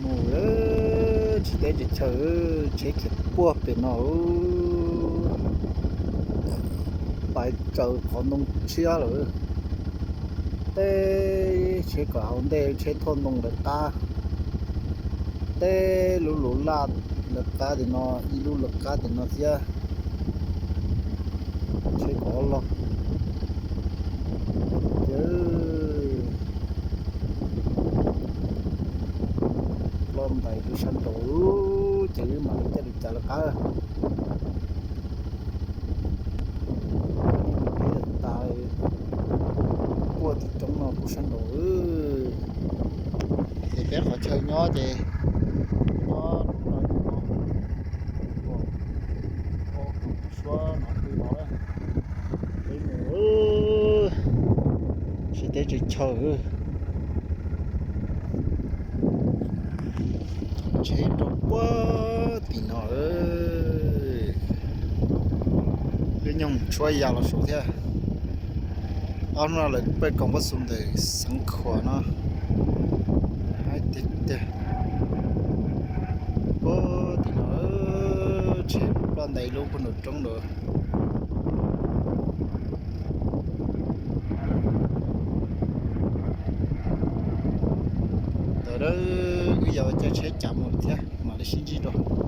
Tsis teb tsis chaw, tsheb khiav puag pem no, pais tsaws qhov ntoo tshiab lawm. Teb tsheb kom hauv ntej tsheb thauj ntoo lawv qab, teb lub lus laj lawv qab tim no, ib lub lawv qab tim no thiab. Tsheb kom loj. Ploj ntais lub sab nraud, ces wb mam li caij li cas lawv qab. Tas, puag tim roob no kuj sab nraud. Ces peb qhov chaw nyob ces nyob roob no, suab no pw no, peb mus tsis teb tsis chaw. Tsheb rau puag tim no, lub nyoog tshuab ya los saud thiab. Ob hnub no lawv pej koom pab xu ntawm Xeev Khuam no, haib tiag tiag. Puag tim no, tsheb ploj ntais lub puag nraum roob lawm. Ntawd wb yuav caij tsheb cav mus thiab mam li sib ntsib dua.